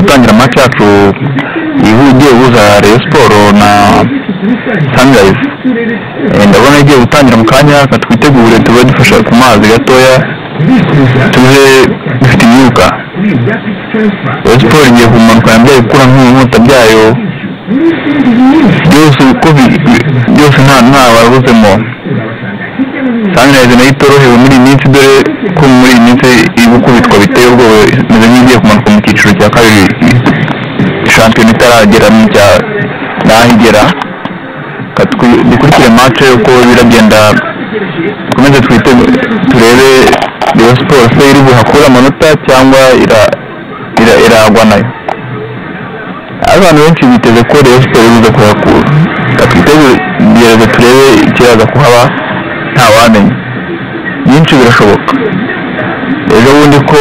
Gutangira match yacu igiye guhuza Rayon Sport na Sunrise. Ndabona igiye gutangira mu kanya, twitegure tube dufasha ku mazi gatoya, tuze dufite imyuka. Rayon Sport igiye kumanuka yambaye gukura nk'inkota byayo byose uko byose nta waruzemo. Sunrise nayo itorohewe muri iyi minsi, dore ko muri iyi minsi iri gukubitwa biteye ubwoba, imeze nk'igiye kumanuka mu cyiciro cya kabiri, shampiyona itaragera mu cya naho igera. Dukurikire match uko biragenda, dukomeze twite turebe Rayon Sport se iri buhakure amanota cyangwa iragwa nayo. Abantu benshi biteze ko Rayon Sport ibuze kuyakura, twitegereze turebe ikiraza kuhaba, ntawamenya, byinshi birashoboka. Ejo bundi ko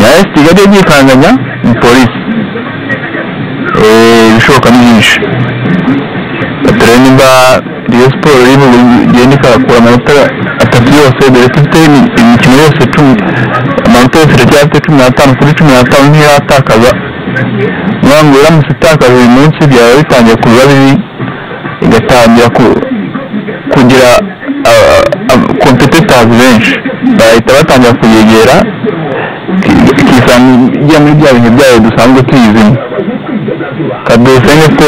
AS Kigali yagiye ikanganya ni polisi, ibishoboka ni byinshi. Turebe nimba Rayon Sport iri bugende ikahakura amanota atatu yose, dore ko ifite imikino yose 10, amanota yose iracyafite 15 kuri 15 ntiratakaza. Niyo ngo iramutse itakaza uyu munsi byaba bitangiye kuba bibi, igatangira kugira competitors benshi bahita batangira kuyegera, ikisanga igiye muri bya bintu byayo dusanzwe tuyizimo. Kadusenge ko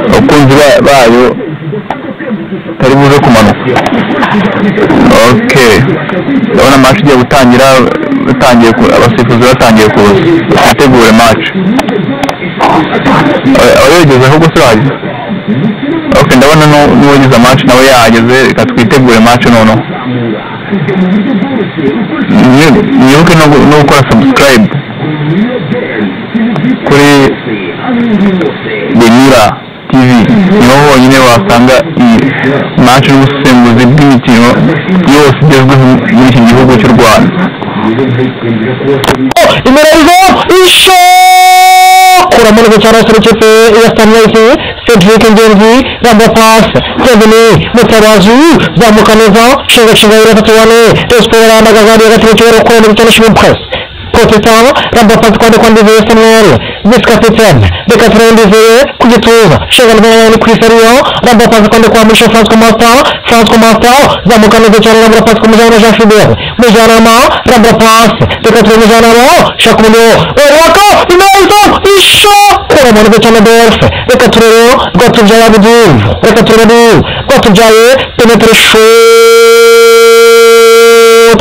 abakunzi bayo tari buze kumanuka. Okay, ndabona match igiye gutangira, batangiye abasifuzi batangiye kuza, twitegure match. Abayogeze ahubwo se bahageze? Okay, ndabona n'uwagize match nawe yahageze, reka twitegure match noneho. Mwibuke no gukora subscribe kuri Demira TV, niho honyine wasanga iyi match n'ubusesenguzi bw'imikino yose igezweho muri iki gihugu cy'u Rwanda. Imerarizo isho kuramo neza cyane abasore ikipe ya Sunrise. Cedric Ngenzi ramba pass Bienvenu Mutabazi zamuka neza, shinga shinga gatatu wane Rayon Sport arandagaza hagati mu kibuga, gukora neza cyane Shimon Press Protestant ramba pass kwa Ndizeye Samuel vice capitaine, reka turebe Ndizeye ku gituza, shinga neza ni kuri Sariyo ramba pass kwa Mugisha Francois Master, Francois Master zamuka neza cyane, ramba pass ku Mujyanama Jean Philbert, Mujyanama ramba pass, reka turebe Mujyanama shaka umuriro waka imezo isho kuramo neza cyane Adolphe, reka turebe Rwatubyaye Abdul, reka turebe Rwatubyaye penetre shot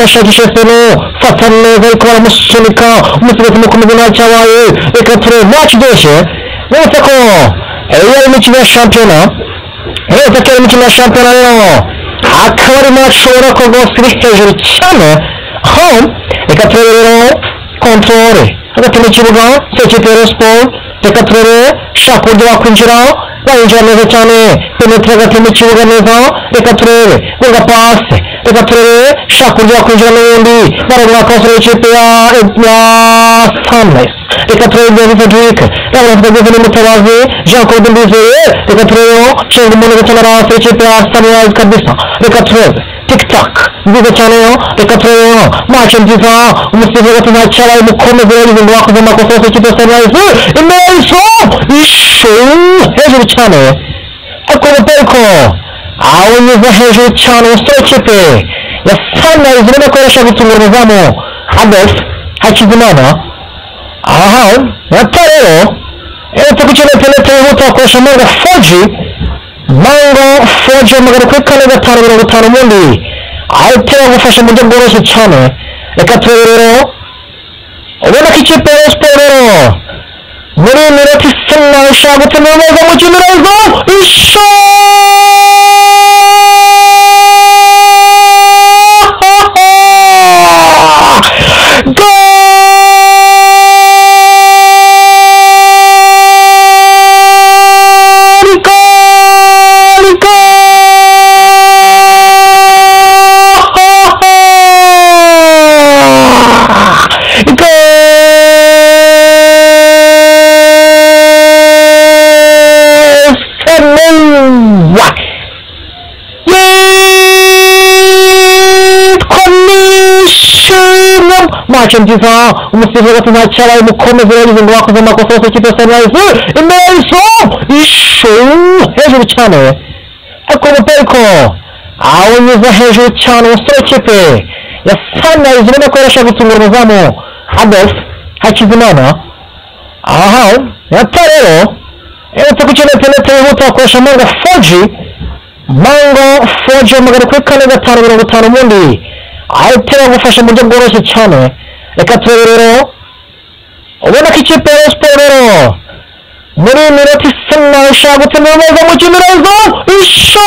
ashakisha Seno, fata neza ariko baramusunika, umusifuzi mukomeze ntacyabaye. Reka turebe match iryoshye, uretse ko yari imikino ya shampiyona, uretse ko yari imikino ya shampiyona rero akaba ari match ubona ko rwose iri hejuru cyane. Aho reka turebe rero controle hagati mu kibuga cy'ikipe ya Rayon Sport, reka turebe shaka uburyo bakwinjira, bayinjira neza cyane, penetre hagati mu kibuga neza, reka turebe gonga passe, reka turebe shaka uburyo bakwinjira n'ubundi barabona abasore b'ikipe ya Sunrise. Reka turebe Ngenzi Cedric, ramba Bienvenu Mutabazi Jean Claude Ndizeye, reka turebe cenga umuntu ndetse n'abasore b'ikipe ya Sunrise kabisa. Reka turebe tic tac nziza cyane yo, reka turebe match nziza, umusifuzi hagati ntacyabaye, umukomeze yagize ngo bakoze amakosa yose ikipe ya Sunrise, imezo isho hejuru cyane, ariko umupira awunyuze hejuru cyane umusore w'ikipe ya Sunrise ubona ko yarashaka gutungura umuzamu Adolphe Hakizimana. Aha nata rero uretse ko ikeneye interineti yihuta wakoresha Mango 4G, Mango 4G magana kuri 4 5 50 ubundi ahita yagufasha mu buryo bworoshye cyane. Reka turebe rero ubona ko ikipe ya Rayon Sport rero muri iyi minota isa naho ishaka gutsinda neza mu kinyuranyo isho goal! Match nziza umusifuzi ati nta cyabaye mukomeze yagize ngo bakoze amakosa yose ikipe ya Sunrise imbere y'izo ishu hejuru cyane ariko umupira awunyuza hejuru cyane umusore w'ikipe ya Sunrise ubona ko yarashaka gutungura umuzamu Adolphe Hakizimana. Aha yata rero uretse ku kintu interineti yihuta bakoresha Mango 4G Mango 4G 445 ubundi ahita bagufasha mu buryo bworoshye cyane. Reka turebe rero ubona ko ikipe ya Rayon Sports rero muri iyi minota isa naho ishaka gutsinda neza mu kinyuranzo isho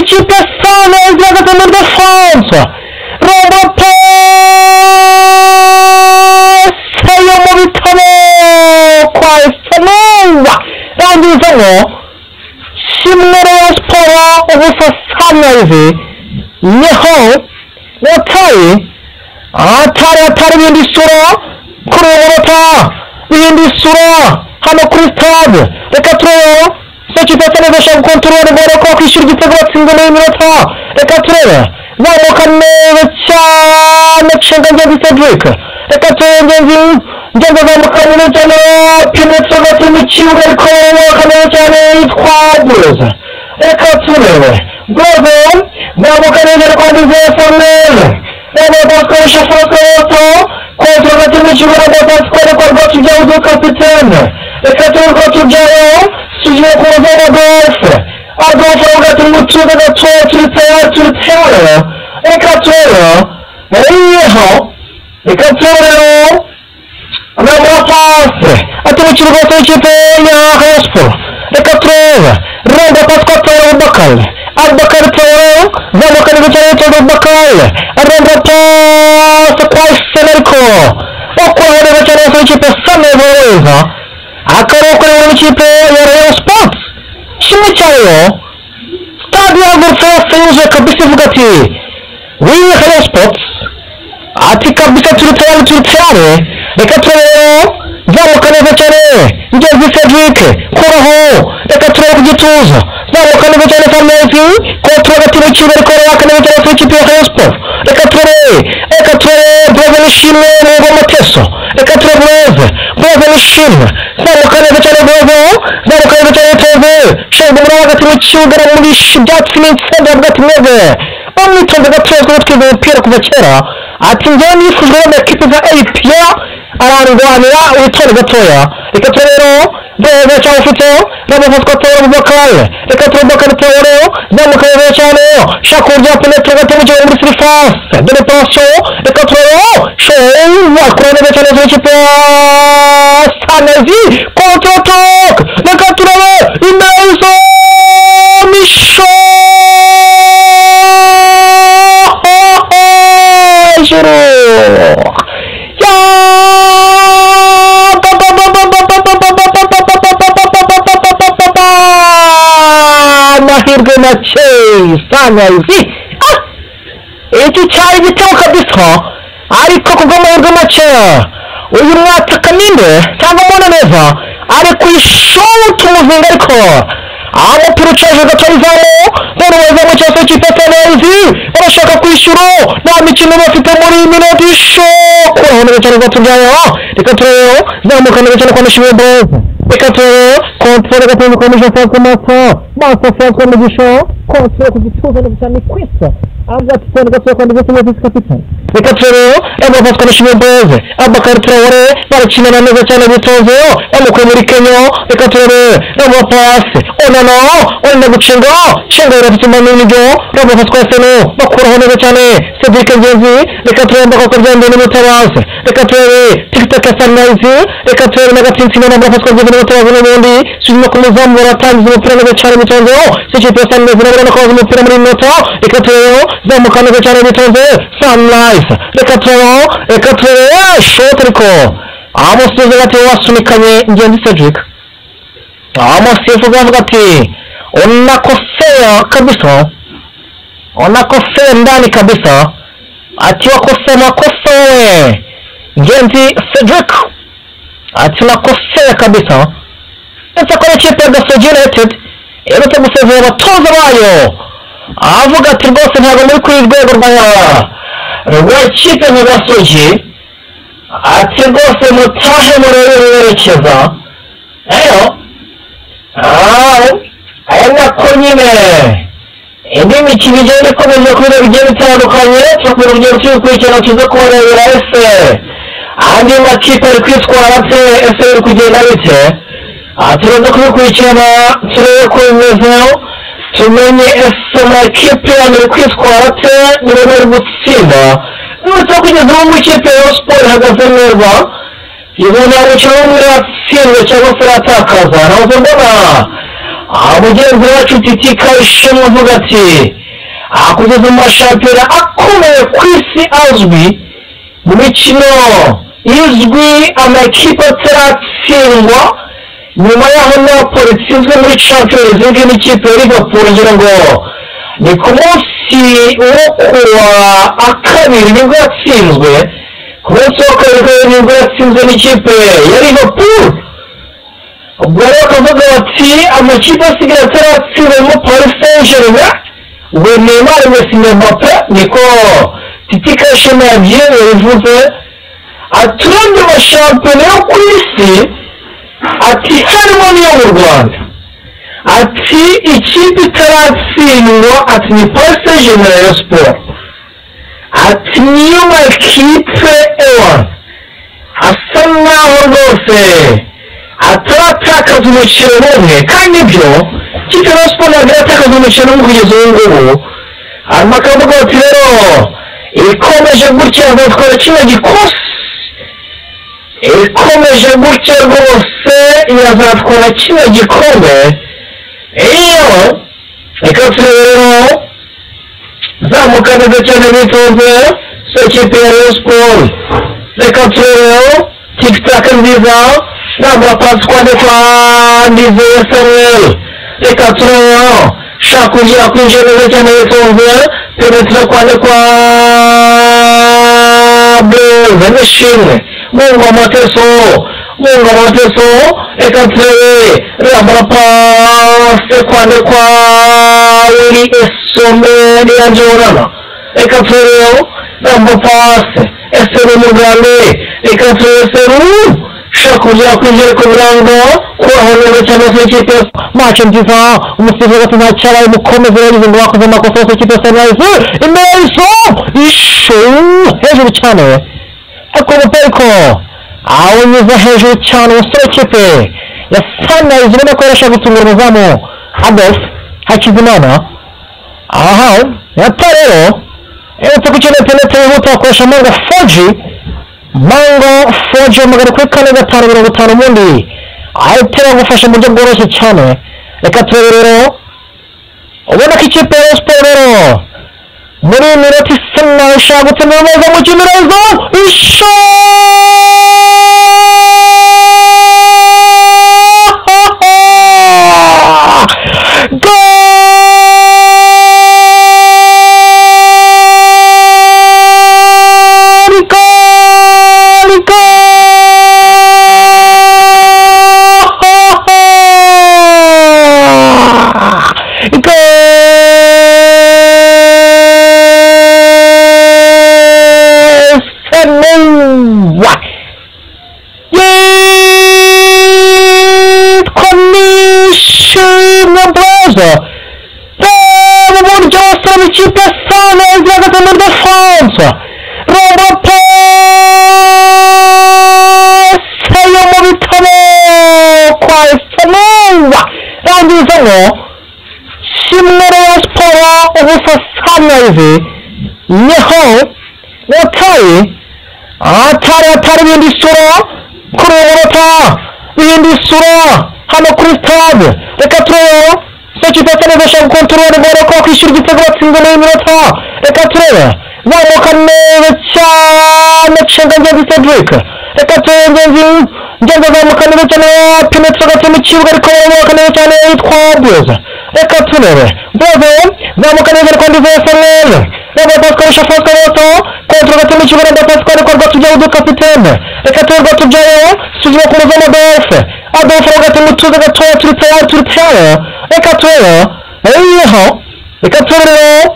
ikipe Sunrise ihagaze muri defense robo pase yo mu bitabo kwa Sunrise rangizamo kimwe Rayon Sports ubusa Sunrise niho wataye atari ibindi isura kuri uyu munota ibindi isura hano kuri stade. Reka turebe ikipe ya Sunrise ashaka gukontorora rwanda ko kwishyura igitego batsinze muri minota. Reka turebe zamuka neza cyane cenga Ngenzi Cedric. Reka turebe Ngenzi azamuka neza cyane pinetse hagati mu kibuga ariko zamuka neza cyane yitwa Broza. Reka turebe Broza zamuka neza ariko Ndizeye Samuel bakoresha Francois kontra hagati mu kibuga Pascal kwa Rwatubyaye kapitene. Reka turebe Rwatubyaye sugiye kuza Adolphe Adolphe avuga ati mutuze gatoya turi tayari turi tayari. Reka turebe yeho reka turebe namuha pase ati mu kibuga cy'ikipe ya Rayon Sports. Reka turebe Rwanda Pascal Traoré Abubakar Abubakar Traoré zamuka neza cyane Traoré Abubakar Rwanda pase kwa Arsenal bakuraho neza cyane ikipe ya Sunrise neza akaruhuko rero n'ikipe ya Rayon Sports kimwe cyayo stade yahagurutse yose yuzuye kabisa ivuga ati we Rayon Sports ati kabisa turi tayari turi tayari. Reka turebe rero zamuka neza cyane Ngenzi Cedric kuraho reka turebe ku gituza zamuka neza cyane Sunrise kontra hagati mu kibuga ariko reka neza cyane ikipe ya Rayon Sports. Reka turebe Broza Nishimwe Mungu Mateso. Reka turebe Broza Nishimwe zamuka neza cyane Broza zamuka neza cyane Tove shinga umuraba hagati mu kibuga aramurisha ibyatsi n'insenda avuga ati mwebwe bamwitonze gatoya kuko twize umupira kuva kera ati njyewe nifujwe n'amakipe za APR ararwanira witonde gatoya. Reka turebe rero Broza cyangwa ufite n'amafatwa Traoré Abubakar. Reka turebe Abubakar Traoré zamuka neza cyane shaka uburyo penetre gato mu gihe muri surface de réparation. Reka turebe show akora neza cyane ikipe ya Sunrise contre attaque. Reka turebe imbere y'izo misho hejuru ya amahirwe make Sunrise. Iki cyari igitego kabisa ariko kubw'amahirwe make uyu mwataka ninde cyangwa mbona neza ari ku ishoti umuzinga ariko umupira uca hejuru gato y'izamu none uwazamu cyose ikipe ya Sunrise barashaka kwishyura nta mikino bafite muri iyi minota ishokuraho neza cyane Rwatubyaye. Reka turebe zamuka neza cyane kwa Nishimwe Broza. Reka turebe kontra gato kwa Nishimwe Francois Maso François Mugisha kontre ku gituza neza cyane kwisa avuga ati tone gato kandi ndetse na kapitani. Reka turebe abafatwa na Shimwe Blaise Abakari Traore barakinana neza cyane bitonzeyo bamukuye muri Kenya. Reka turebe n'amapasi onana onana gucenga cenga irafite manini byo n'abafatwa Seno bakuraho neza cyane Cedric Ngenzi. Reka turebe mbaka byambe n'umutabazi. Reka turebe TikTok ya Sunrise. Reka turebe n'agatsintsino n'abafatwa Ngenzi n'umutabazi n'ubundi suzuma ku muzamu baratangiza umupira neza cyane bitonzeyo ikipe ya Sunrise nabona ko bazi umupira muri nota. Reka turebe zamuka neza cyane bitonze Sunrise. Reka turebe shot ariko amusifuzi ati wasunikanye Ngenzi Cedric. Amusifuzi avuga ati unakosea kabisa, unakosea ndani kabisa, ati wakosea makosa wewe Ngenzi Cedric, ati unakosea kabisa. Ndetse ko ikipe ya Gasogi United iherutse gusezera abatoza bayo avuga ati rwose ntabwo muri kuri rwego rwa ikipe nka Gasogi, ati rwose mutahe murebe mwerekeza eyo aya nako nyine indi mikino igenda ikomeje kubera bigiye bitandukanye turakomeza kugenda tubikurikirana tuze kubarebera ese andi makipe ari kwitwara ate, ese biri kugenda bite. Turaza kubikurikirana turebe ko bimeze tumenye ese amakipe yanyu ari kwitwara ate niba bari gutsinda. Nubwo kugeza ubu mu ikipe ya Sport ihagaze neza, izo nta mukino n'umwe iratsinzwe cyangwa se iratakaza. Nahoze mbona mugenzi wacu Titi Kayishema avuga ati kugeza mu mashampiyona akomeye ku isi azwi mu mikino izwi amakipe ataratsindwa nyuma yaho Napoli itsinzwe muri Champions League n'ikipe ya Liverpool, ngira ngo ni ku munsi wo kuwa kabiri nibwo yatsinzwe, ku munsi wa kabiri nibwo yatsinzwe n'ikipe ya Liverpool. Ubwo rero bakavuga bati amakipe asigaye ataratsinzwe harimo Paris Saint-Germain, ubwo Neymar, Messi na Mbappe, niko Titi Kayishema yabivuze. Ati urebye amashampiyona yo ku isi, ati harimo n'iyo mu Rwanda, ati ikipe itaratsindwa ati ni Paris Saint-Germain na Rayon Sport, ati niyo makipe ewa asa nkaho rwose ataratakaza umukino n'umwe. Kandi ibyo ikipe ya Rayon Sport ntabwo iratakaza umukino n'umwe kugeza ubu ngubu. Hanyuma akavuga ati rero ikomeje gutya bazatwara kino gikosi, ikomeje gutya rwose irazatwara kino gikombe. Iyo reka turebe rero zamuka neza cyane bitonze so ikipe ya Rayon Sport. Reka turebe tiktak nziza nambara pasi kwande kwa Ndizeye Samuel. Reka turebe shaka kugira kwinjira neza cyane bitonze penetra kwande kwa Blaise Nishimwe Mungu Mateso, Mungu Mateso. Reka turebe rambara pasi kwande kwa Willy Esombe Niyanjorana. Reka turebe rambara pasi Esero Mugambi. Reka turebe Seru shaka kugira kwinjira ku birango kuraho neza cyane se ikipe match nziza. Umusifuzi ati nta cyabaye mukomeze yagize ngo bakoze amakosa yose ikipe ya Sunrise imezo ishu hejuru cyane ariko umupira awunyuza hejuru cyane umusore w'ikipe ya Sunrise ubona ko yarashaka gutungura umuzamu Adolphe Hakizimana. Aha yata rero uretse gukina interineti yihuta bakoresha Mango 4G, Mango 4G magana kuri 4 5 50 ubundi ahita agufasha mu buryo bworoshye cyane. Reka turebe rero ubona ko ikipe ya Sport rero muri iyi minota isa naho ishaka gutsinda neza mu kinyurezo isho Goal! Reba uburyo abasore b'ikipe Sunrise ihagaze muri defense. Reba pase yo mu bitabo kwa Eseneza rangizamo kimwe Rayon Sports ubusa Sunrise. Niho wataye atari ibindi sura kuri uwo munota, ibindi sura hano kuri stade. Reka turebe ikipe Sunrise ashaka gukontorora rwanda ko kwishyura igitego batsinze muri minota. Reka turebe zamuka neza cyane cenga Ngenzi Cedric. Reka turebe Ngenzi azamuka neza cyane penetra gato mu kibuga ariko aramuka neza cyane yitwa Blaise. Reka turebe Blaise zamuka neza ariko Ndizeye Samuel. Reba Pascal Shafaka Roto kontra gato mu kibuga na Pascal ariko Rwatubyaye du kapitene. Reka turebe Rwatubyaye suzuma ku muzamu Adolphe. Adolphe hagati mu tuza gatoya turi. Reka turebe eho reka turebe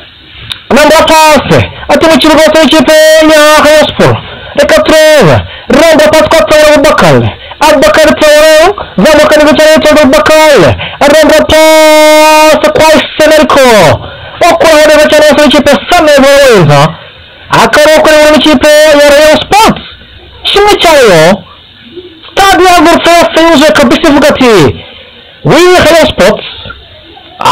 namba pase ati mu kibuga cy'ikipe ya Rayon Sports. Reka turebe ramba pase kwa Traoré Abubakar. Abubakar Traoré zamuka neza cyane yitwa Abubakar. Ramba pase kwa Seneriko bakuraho neza cyane abasore b'ikipe Sunrise baraweza akaruhuko rero n'ikipe ya Rayon Sports kimwe cyayo. Stade yahagurutse yose yuzuye kabisa ivuga ati we Rayon Sports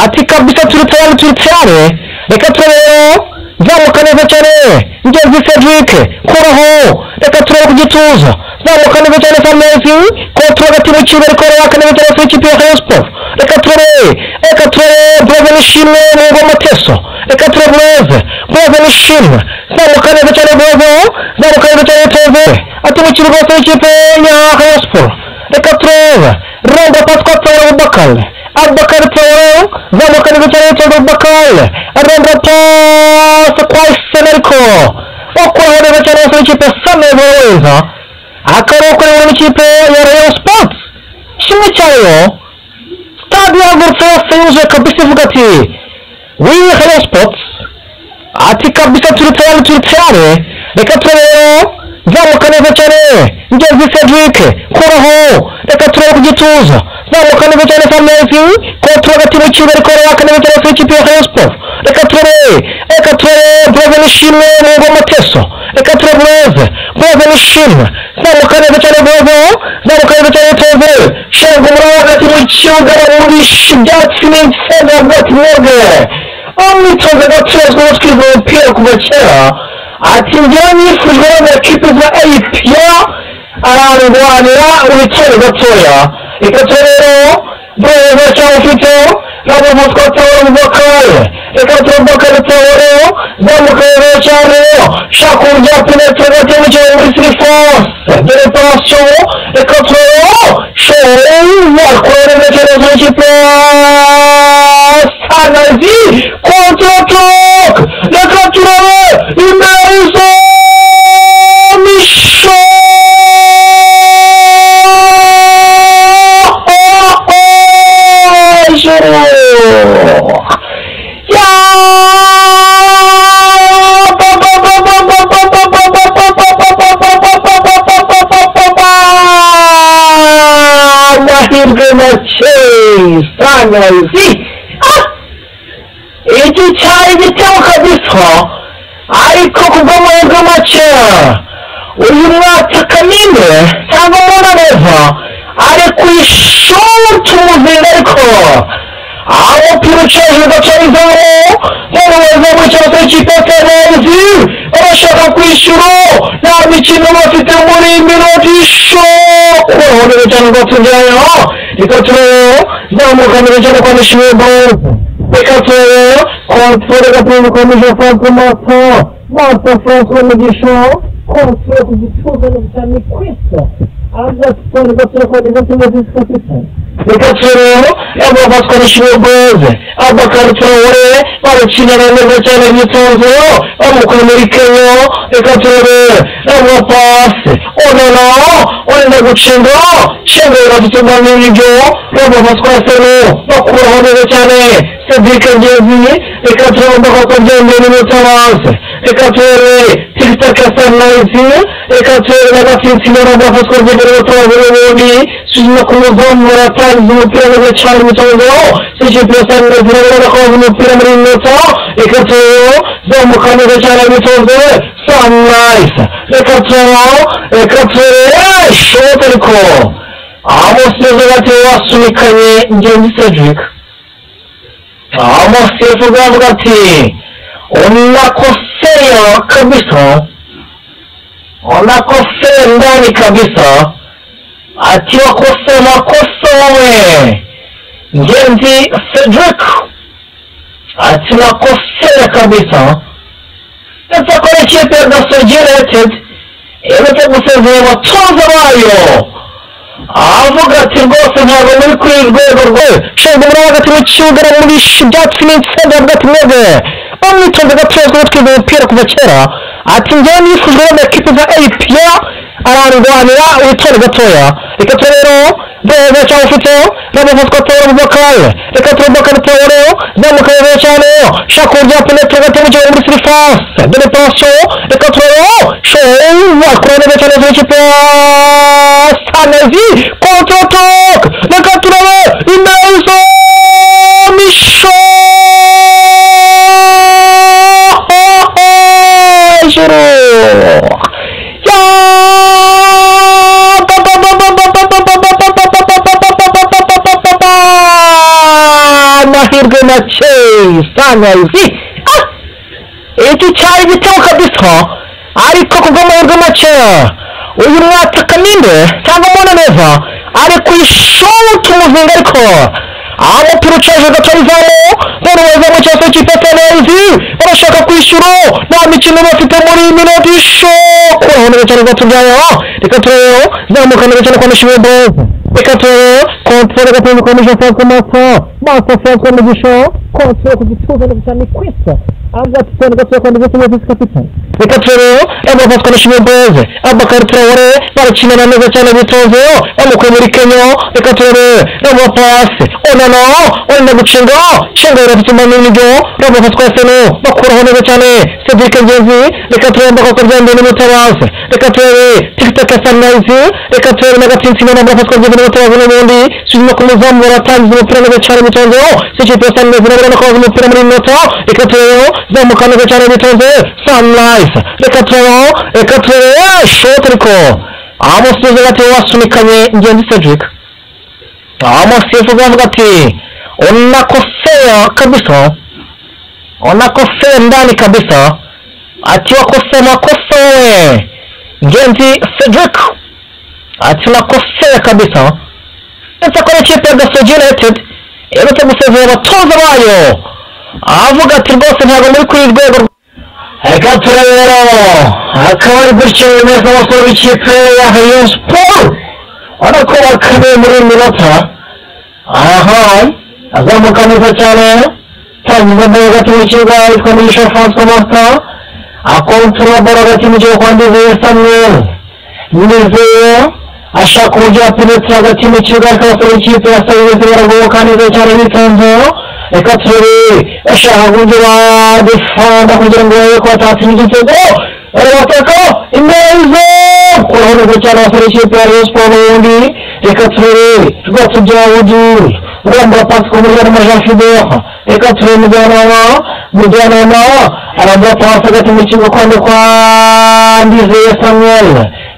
ati kabisa turi tayari. Reka turebe zamuka neza cyane Ngenzi Cedric kuraho. Reka turebe ku gituza zamuka neza cyane Sunrise kontra hagati mu kibuga ariko araka neza cyane ikipe ya Rayon Sports. Reka turebe Blaise Nishimwe mu Mateso. Reka turebe Blaise Nishimwe zamuka neza cyane Blaise zamuka neza cyane Tove ati mu kibuga cy'ikipe ya Rayon Sports. Reka turebe ramba pasi kwa Traoré Abubakar. Abubakar Traoré zamuka neza cyane yitwa Abubakar. Ramba pase kwa Seneriko bakuraho neza cyane abasore b'ikipe Sunrise baraweza akaruhuko rero n'ikipe ya Rayon Sports kimwe cyayo. Stade yahagurutse yose yuzuye kabisa ivuga ati we Rayon Sports ati kabisa turi tayari. Reka turebe zamuka neza cyane Ngenzi Cedric kuraho. Reka turebe ku gituza zamuka neza cyane Sunrise kontra hagati mu kibuga ariko araka neza cyane ikipe ya Rayon Sports. Reka turebe Blaise Nishimwe mu Mateso. Reka turebe Blaise Nishimwe zamuka neza cyane Blaise zamuka neza cyane Tove shenga umuraba hagati mu kibuga bamurisha ibyatsi n'insenda hagati mwebwe amwitoza gatozwa no twiga umupira kuva kera ati njyewe nifujwe n'amakipe za APR arangwanira ubitore gatoya. Reka turebe Blaise cyawufite ntabwo mutwa Traoré Abubakar. Reka turebe Abubakar Traoré zamuka neza cyane shaka uburyo penetra gato mu kibuga muri sirifonse dore passion. Reka turebe show akora neza cyane z'ikipe Sunrise contre attaque. Reka turebe imbere y'izo Micho amahirwe make Sunrise iki cyari igitego kabisa ariko kubw'amahirwe make uyu mwataka ninde cyangwa Munaneza ari ku ishoti umuzinga ariko umupira uca hejuru ugaca izamu n'umuyobozi w'ikipe cy'ikipe Sunrise barashaka kwishyura nta mikino bafite muri minota ishokuraho neza cyane Rwatubyaye. Reka turebe zamuka neza cyane kwa Nishimwe Blaise. Reka turebe kontorore gato kwa Mugisha Francois Mata Francois Mugisha kontorore ku gituza neza cyane kwisa agatwara gato kwa neza cyane kapitene. Reka turebe abo Pascal Nishimwe Blaise Abubakar Traoré barakinana neza cyane imyitozo bamukura muri Kenya. Reka turebe abo pase onana onana gucenga cenga biradutunganya n'ibyo abo Pascal Seno bakuraho neza cyane Cedric Ngenzi. Reka turebe Mbakoko Byongera n'Umutabazi. Reka turebe Tic-tac Sunrise. Reka turebe na Gatsinzi na Pascal Byongera n'Umutabazi n'ubundi suzuma ku muzamu baratangiza umupira neza cyane. cyane umutozo ikipe ya Sunrise irabona ko umupira muri minota reka turebe zamuka neza cyane umutozo Sunrise reka turebe shot ariko Amos ati wasunikanye Ngenzi Cedric Amos avuga ati unakosea kabisa unakosea ndani kabisa ati wakosea makosa wewe Ngenzi Cedric ati nakosea kabisa ndetse ko ikipe ya Gasogi United iherutse gusezera abatoza bayo avuga ati rwose ntabwo muri kuri rwego rwe shinga muri hagati mu kibuga muri ibyatsi n'insinga avuga ati mwebwe bamwitonze gatoya kuko twiga umupira kuva kera ati njyewe nifujwe n'amakipe za APR arandwanira witonde gatoya reka rero neza cyane ufite n'amafatwa atera Abubakar reka turebe Abubakar Traore zamuka neza cyane shaka uburyo penetre gato mu gihe muri surface de réparation reka turebe show akora neza cyane kuri ikipe ya Sunrise contre attaque reka turebe imezo Micho hejuru amahirwe make Sunrise iki cyari igitego kabisa ariko kubw'amahirwe make uyu mwataka ninde cyangwa mubona neza ari kuyishota umuzinga ariko umupira ucaje gato izamu none wazamu cyose ikipe Sunrise barashaka kwishyura nta mikino bafite muri iyi minota ishokuraho neza cyane gato byayo reka turebe zamuka neza cyane kwa Nishimwe Blaise reka turebe kontorore gato kwa Mugisha François Maso François Mugisha kontorore ku gituza neza cyane kwisa avuga ati tone gato kwa Ndetse Visi kapitani reka turebe abafatwa Nishimwe Blaise Abubakar Traore barakinana neza cyane bitonzeyo bamukuye muri Kenya reka turebe raba pasi onana onana gucenga cenga yarafite umanini byo raba fatwa Seno bakuraho neza cyane Cedric Ngenzi reka turebe mbakoko byambaye n'umutabazi reka turebe TikTok ya Sunrise reka turebe n'agatsintsino namba fatwa byambaye n'umutabazi n'ubundi suzuma ku muzamu baratangiza umupira neza cyane bitonzeyo ikipe ya Sunrise nabona ko umupira muri minota reka turebe zamuka neza cyane bitonze Sunrise reka turebe shot ariko Amos ati wasunikanye Ngenzi Cedric Amos avuga ati unakosea kabisa unakosea ndani kabisa ati wakosea makosa wewe Ngenzi Cedric ati unakosea kabisa ndetse ko ikipe ya Gasogi United iherutse gusezera abatoza bayo avuga ati rwose ntabwo muri kuri rwego reka turebe rero akaba ari gutyo bimeze abasore b'ikipe ya Rayon Sports ubona ko bakamiye muri iyi minota aha azamuka neza cyane tangiza balo hagati mu kibuga yitwa Mugisha François Martin akontorora balo hagati mu kibuga kwa Ndizeye Samuel Ndizeye ashaka uburyo apenetra hagati mu kibuga ariko abasore b'ikipe ya Sunrise baragoboka neza cyane bitonze reka turebe bashaka uburyo badefanda kugira ngo barebe ko batatsinda igitego barabataka imeza kuraho neza cyane abasore b'ikipe ya Rayon Sports n'ubundi reka turebe Rwatubyaye urambura pasi ku mujyanama Jean Fidele reka turebe mujyanama arambura pasi hagati mu kibuga kwande kwa Ndizeye Samuel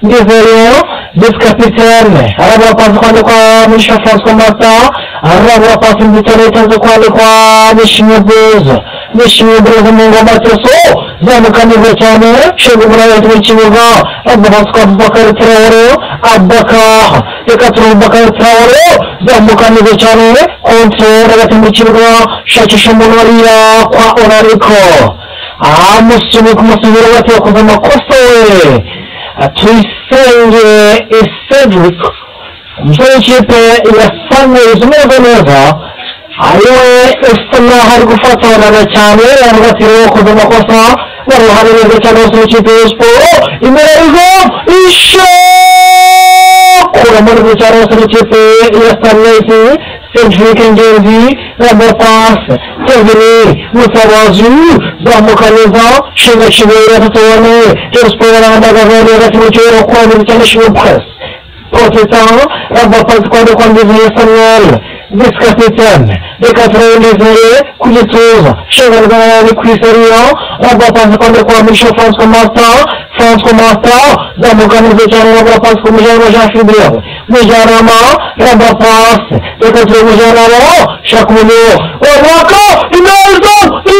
Ndizeye vice capitaine arabura pasi kwande kwa Mugisha François Martin arabura pasi nziza cyane itanze kwande kwa Nishimwe Blaise Nishimwe Blaise mu ngoma Teso zamuka neza cyane shego muri hagati mu kibuga arabura pasi kwa Abubakar Traore Abubakar reka turebe Abubakar Traore zamuka neza cyane kontorore hagati mu kibuga shakisha umuntu wariya kwa Onariko amusunika umusubira bati yakoze amakosa we Tuyisenge Cedric umusore w'ikipe ya Sunrise umeze neza ariwe usa naho ari gufatana cyane avuga ati rero yakoze amakosa baruhare neza cyane bose w'ikipe ya Sport imbere y'izo isho kuramo neza cyane bose w'ikipe ya Sunrise Cedric Ngenzi ramba pasi Kevin Mutabazi zamuka neza Shinga Kibera tutubone Rayon Sports barahamagaza hagati mu kibuga kwa neza cyane Shimwe Press Protestant ramba pasi kwa Ndizeye Samuel Vice capitaine reka turebe Ndizeye ku gituza Shenganzana ku iseriyo Ragwa pasi kwande kwa Michel François Martin François Martin zamuka neza cyane Ragwa pasi ku mujyanama Jean Philippe mujyanama Ragwa pasi reka turebe mujyanama shaka umuntu Rwaka ineza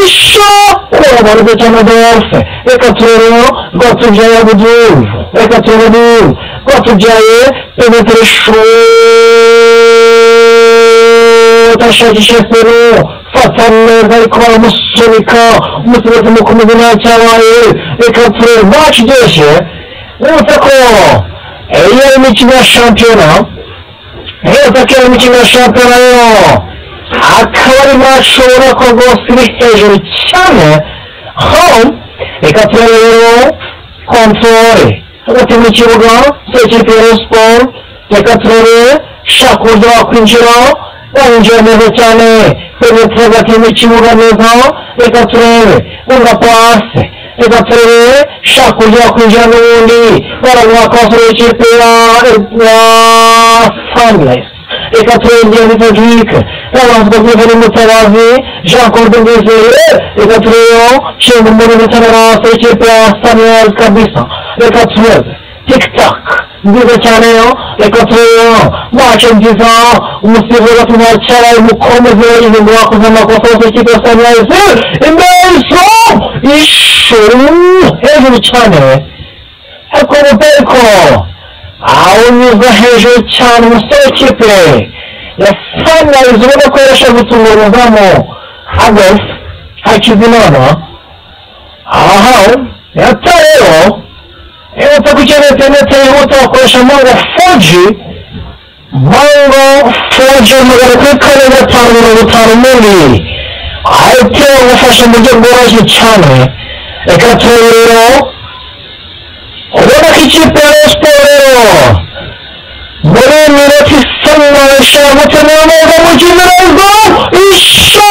isha kuraba neza cyane Adolphe reka turebe Rwatubyaye Abdul reka turebe Rwatubyaye penetre ashakisha Peru fata neza ariko baramusunika umusifuzi mukomeze ntacyabaye reka turebe match iryoshye uretse ko iyo ari imikino ya shampiyona uretse ko iyo imikino ya shampiyona yo akaba ari match ubona ko rwose iri hejuru cyane ho reka turebe rero kontore hagati mu kibuga cy'ikipe ya Rayon Sports reka turebe shaka uburyo wakwinjira barinjira neza cyane penetre hagati mu kibuga neza reka turebe bumva pase reka turebe shaka uburyo wakwinjira n'ubundi baraguha pase y'ikipe ya Sunrise reka turebe Ngenzi Cedric yabanzwe kwiza n'umutabazi Jean Claude Ndizeye reka turebe Shenga umuntu ndetse na rase y'ikipe ya Sunrise kabisa reka turebe tic tac nziza cyane yo reka turebe match nziza umusifuzi gatuma cyaraye mukomeze yagize ngo wakoze amakosa yose ikipe ya Sunrise imbezo ishuru hejuru cyane ariko Rubeko awunyuza hejuru cyane umusore w'ikipe ya Sunrise ubona ko yarasha gutungura umuzamu Adolphe Hakizimana aha yatayeho yihuta ku kintu interineti yihuta bakoresha mango 4G mango 4G magana kuri kane gatanu mirongo itanu n'ibiri ahita bagufasha mu buryo bworoshye cyane reka turebe rero ubona ko ikipe ya Rayon Sports rero muri iyi minota isa naho ishobora gutemera neza mu kinyarwanda isha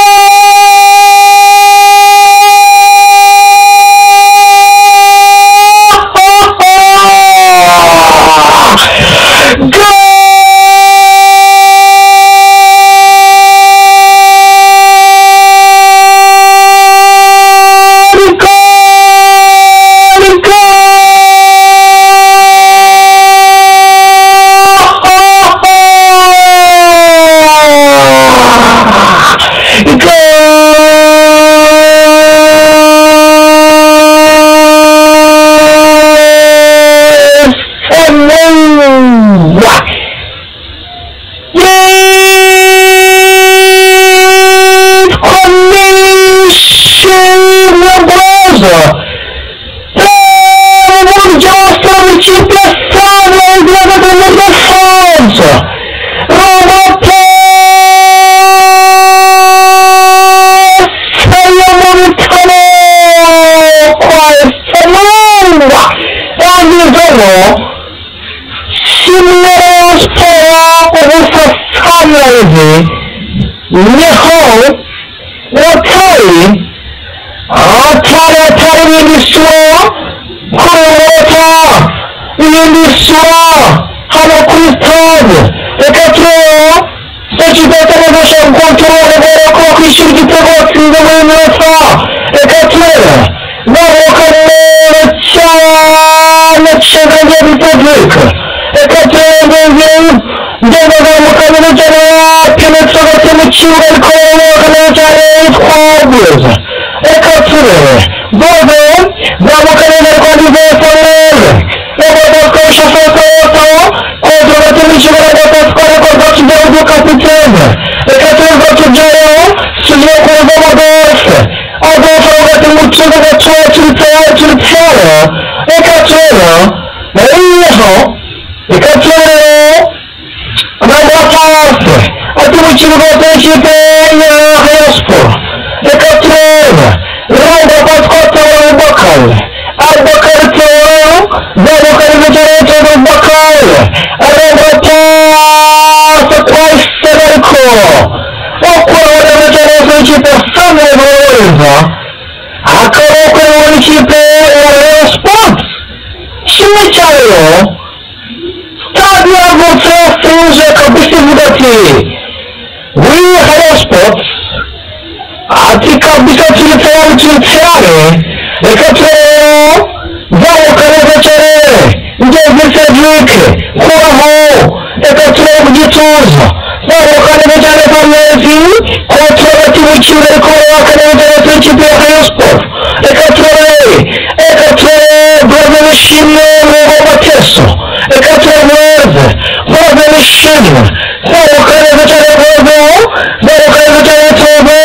Yabiturutse reka turebe zamuka neza cyane Ngenzi Cedric kuraho reka turebe ku gituza zamuka neza cyane Famezi kontra hagati mu kibuga ariko barabaka neza cyane kuri ikipe ya Rayon Sport reka turebe Brave Nishimwe Mwuga Mateso reka turebe Brave Nishimwe zamuka neza cyane Brave zamuka neza cyane Tobe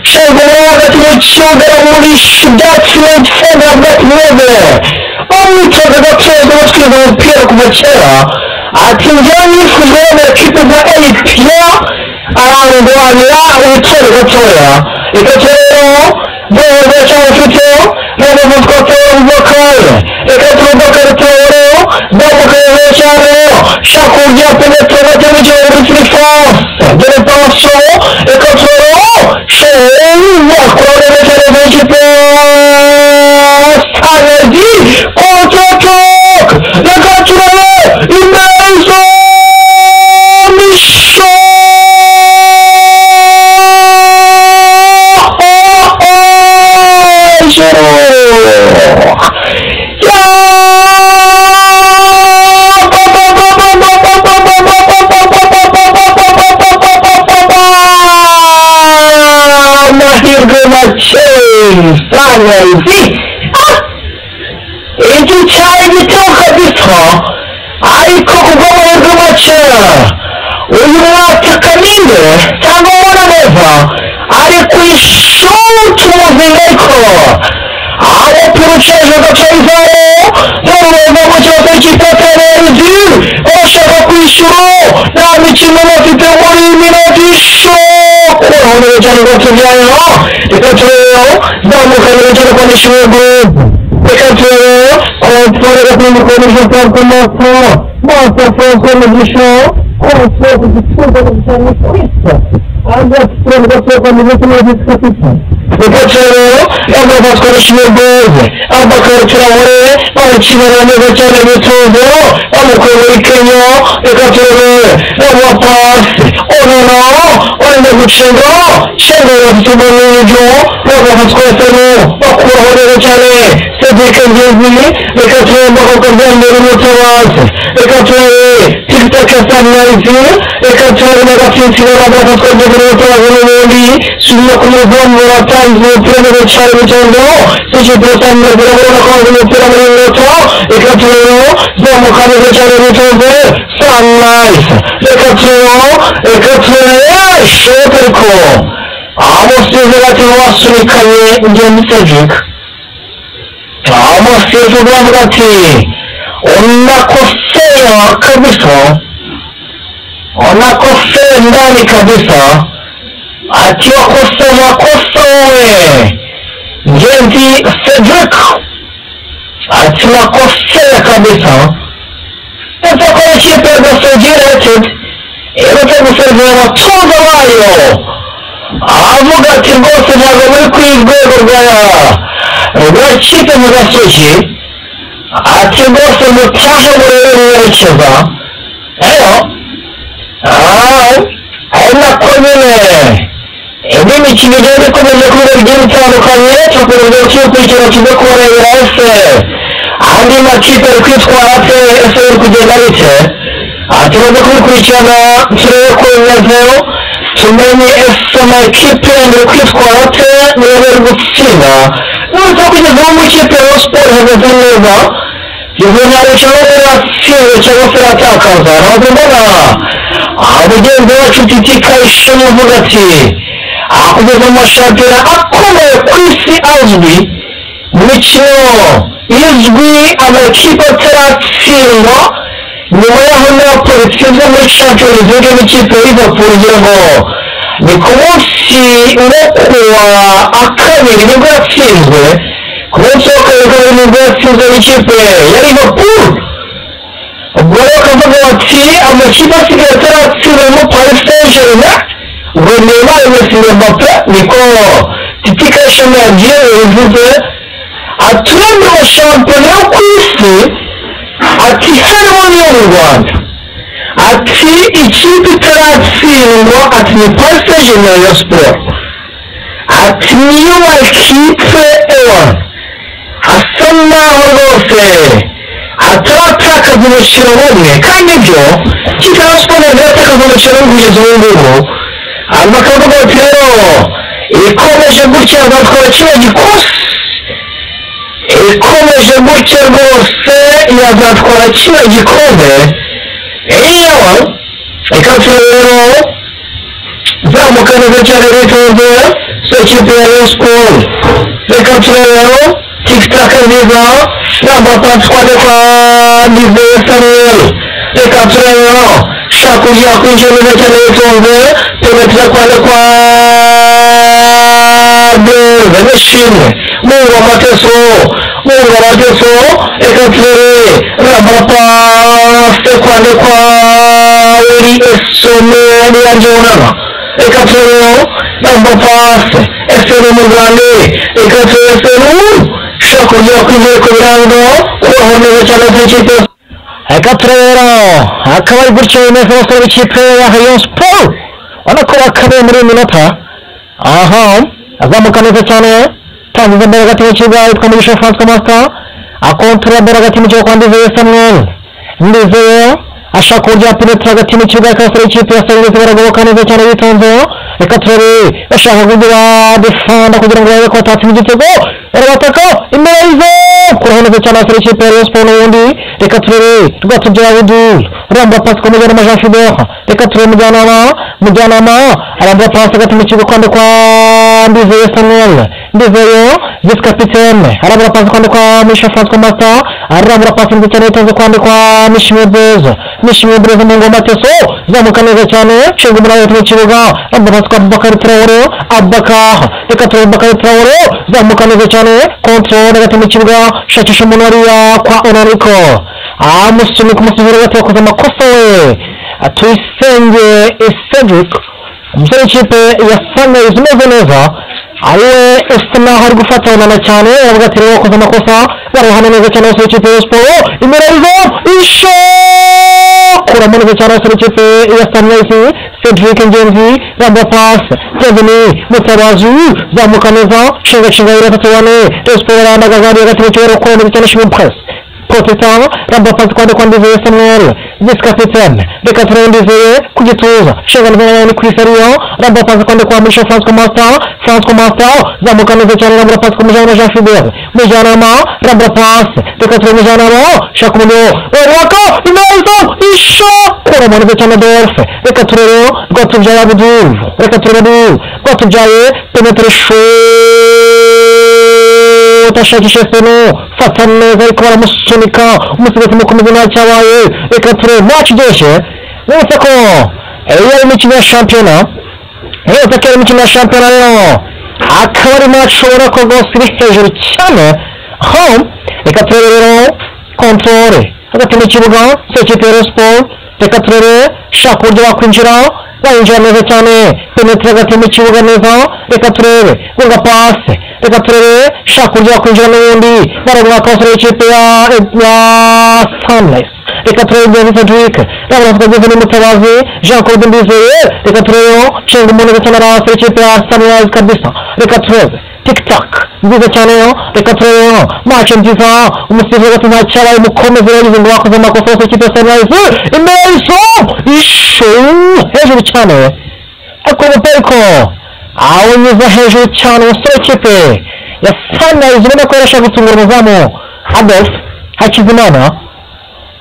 Shango hagati mu kibuga muri ibyatsi n'imfungwa hagati mwebe umwitozo gatoza batwiza umupira kuva kera ati njyewe nifuje n'amakipe nka APR arangwanira ubutore gatoya reka turebe rwego cyangwa ufite n'umuvuduko Abubakar reka turebe Traore zamuka neza cyane shaka uburyo penetre batema igihumbi kuri France dore pension reka turebe sheya kuri neza cyane ikipe Sanedi contre-attaque reka turebe imbere Michel Amahirwe make Sanezi icyo cyari igitego kabisa ariko kubw'amahirwe make uyu mwataka ninde cyangwa ubona neza ari ku ishoti umuzinga ariko umupira uca hejuru gaca izamu n'umurongo mu kibazo cy'ikipe Sanezi barashaka kwishyura nta mikino bafite muri iyi minota ishokuraho neza cyane rwose byayo reka turebe zamuka neza cyane kwa Nishimwe Group reka turebe kontwari gakunze kubonesha Franco Masa Masa Franco Mugisha kontwari ku gituza cyane kwisa agatsindwa gasohoka mu gihe cy'amezi reka turebe yambaye Nishimwe Group Abubakar Traore bakinana neza cyane bituzo bamukuye muri Kenya reka turebe bamuha pasi onona urimo gucenga cenga bafite umunyejo bagafatwa seno bakuraho neza cyane Cedric Ngenzi reka turebe amaboko byambere umutabazi reka turebe tiktok ya Sunrise reka turebe n'agatsinsi bagafatwa ngenzi n'umutabazi n'ubundi subira ku muzamu batanze umupira neza cyane mu cyondo ikipe ya Sunrise irabona ko bazi umupira muri minota reka turebe zamuka neza cyane mu cyondo Sunrise reka turebe shote ariko amusize ati wasunikanye Ngenzi Cedric amusize uravuga ati unakosea kabisa unakosea ndani kabisa ati wakosea makosa wewe Ngenzi Cedric ati unakosea kabisa ndetse ko ikipe ya Gasogi United iherutse gusezera abatoza bayo avuga ati rwose ntabwo muri ku rwego rwa kipe mu Gasogi ati rwose mutahe murebe mwerekeza rero ari nako nyine indi mikino igenda ikomeje kuba bigiye bitandukanye tukomeza tuyikurikirana tuze kubarebera ese andi makipe ari kwitwara ate ese biri kugenda bite tumaze kubikurikirana turebe ko bimeze tumenye ese amakipe yandi ari kwitwara ate niba bari gutsinda nubwo kugeza ubu mu ikipe ya Rayon Sports ihagaze neza kugeza nta rukino iratsinze cyangwa se iratakaza ntabwo mbona mugenzi wacu Titi Kayishema avuga ati kugeza mu mashampiyona akomeye ku isi azwi mu mikino izwi amakipe ataratsindwa nyuma y'aho Napoli itsinzwe muri Champions League n'ikipe ya Liverpool ngira ngo ni ku munsi wo kuwa kabiri nibwo yatsinzwe ku munsi wa kabiri nibwo yatsinzwe n'ikipe ya Liverpool ubwo rero bakavuga bati amakipe asigaye ataratsinzwe harimo Paris Saint-Germain ubwo Neymar Messi na Mbappe niko Titi Kayishema yagiye yabivuze aturemye wa shampiyona yo ku isi ati harimo n'iyo mu Rwanda ati ikipe itaratsindwa ati ni Paris Saint-Germain ya Rayon Sports ati Ati niyo makipe ewa asa naho rwose ataratakaza umukino n'umwe, kandi ibyo kipe ya Siporo iratakaza umukino kugeza ubu ngubu. Hanyuma akavuga ati rero ikomeje gutya bazatwara kino gikosi, ikomeje gutya rwose yazatwara kino gikombe. Ewa reka rero zamuka neza cyane bitonze ikipe ya Rayon Sports. Reka turebe tikitaka nziza namba pasi kwande kwa Ndizeye Samuel. Reka turebe shaka ugiye kwinjira neza cyane bitonze, penetra kwande kwa Blaise Nishimwe Mungu wa Mateso, Mungu wa Mateso. Reka turebe namba pasi kwande kwa Willy Esome Niyanjonana. Reka turebe namba pasi Esenu Mugande. Reka turebe Esenu shaka ugiye kwinjira ku birango kubaho neza cyane ku ikipe. Reka turebe akaba ari gutyo bimeze abasore b'ikipe ya Rayon Sports, ubona ko bakabaye muri iyi minota. Aha azamuka neza cyane, tangiza mbere hagati mu kibuga yitwa Mugisha Francois Master, akontorora mbere hagati mu kibuga kwa Ndizeye Samuel. Ndizeye ashaka uburyo yapenetra hagati mu kibuga akabasore b'ikipe ya Sunrise baragoboka neza cyane bitonze. Reka turebe bashaka uburyo badefanda kugira ngo barebe ko batatsinda igitego, barabataka imbere y'izo kuraho neza cyane abasore b'ikipe ya Rayon Sports n'ubundi. Reka turebe Rwatubyaye Abdul uramba pasi kwa Mujyanama Jean Philbert. Reka turebe Mujyanama arambura pasi hagati mu kibuga kwande kwa Ndizeye Samuel. Ndizeye vice capitaine arambura pasi kwande kwa Mugisha Francois Master, arambura pasi nziza cyane yitonze kwande kwa Nishimwe Blaise. Nishimwe Blaise mu ngoma Teso zamuka neza cyane cenga umunani hagati mu kibuga, arambura pasi kwa Abubakar Traore. Abubakar reka turebe Abubakar Traore zamuka neza cyane, control hagati mu kibuga shakisha umuntu hariya kwa Onariko, amusunika umusivire gato yakoze amakosa we Tuyisenge Cedric, umusore w'ikipe ya Sunrise umeze neza, ariwe usa naho ari gufata onana cyane, aravuga ati rero wakoze amakosa. Barohana neza cyane abasore b'ikipe ya Sport, imbere y'izo isho kuramo neza cyane abasore b'ikipe ya Sunrise. Cedric Ngenzi ramba pasi Bienvenu Mutabazi zamuka neza, shinga shinga 3 4 Rayon Sports arandagaza hagati mu kibuga gukora neza cyane Shimon Press Protestant ramba pasi kwande kwa Ndizeye Samuel vice capitaine. Reka turebe Ndizeye ku gituza shinga neza ni kuri Seriyo, ramba pasi kwande kwa Mugisha Francois Master. Francois Master zamuka neza cyane, ramba pasi kwa Mujyanama Jean Philbert. Mujyanama ramba pasi, reka turebe Mujyanama shaka umuntu waka imbere isho kuramo neza cyane Adolphe. Reka turebe Rwatubyaye Abdul, reka turebe Abdul Rwatubyaye penetre shot ashakisha Seno fata neza ariko baramusunika umusigazi mukomeze ntacyabaye. Reka turebe match iryoshye, uretse ko iyo ari imikino ya shampiyona, uretse ko ari imikino ya shampiyona rero akaba ari match ubona ko rwose iri hejuru cyane. Home reka turebe rero controle hagati mu kibuga ikipe ya Rayon Sports. Reka turebe shaka uburyo bakwinjira, bayinjira neza cyane, penetra hagati mu kibuga neza. Reka turebe gunga pasi, reka turebe shaka uburyo bakwinjira n'ubundi barabona abasore b'ikipe ya Sunrise. Reka turebe Ngenzi Cedric rambura pasi kwa Mutabazi Jean Claude Ndizeye. Reka turebe cenga umuntu ndetse n'abasore b'ikipe ya Sunrise kabisa. Reka turebe tiktak nziza cyane yo, reka turebe match nziza, umusifuzi hagati ntacyabaye, umukomeze yagize ngo bakoze amakosa yose ikipe ya Sunrise. Imbere y'izo isho hejuru cyane, ariko umupira awunyuza hejuru cyane umusore w'ikipe ya Sunrise ubona ko yarashaka gutungura umuzamu Adolphe Hakizimana.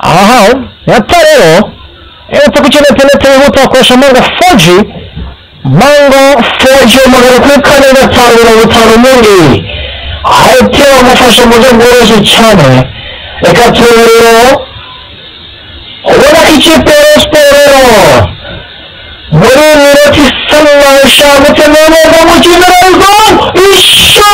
Aha yata rero uretse ko ikeneye penalty yihuta akoresha Mango 4G, Mango 4G magana kuri 4 5 50 ubundi ahita bamufasha mu buryo bworoshye cyane. Reka turebe rero ubona ko ikipe ya Rayon Sports rero muri iyi minota isa naho ishagutse neza mu kibuga isho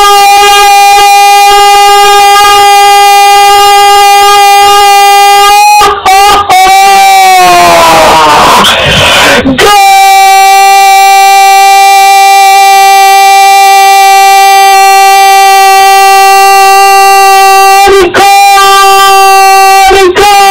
Goal! Goal! Goal!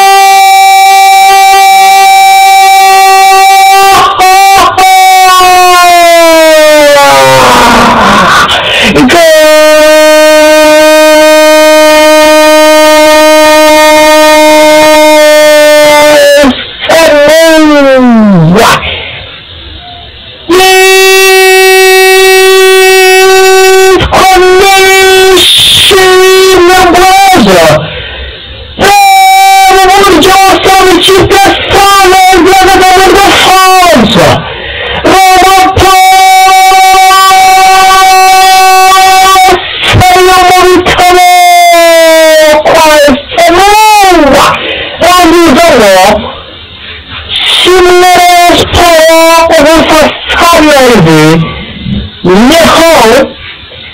Yeho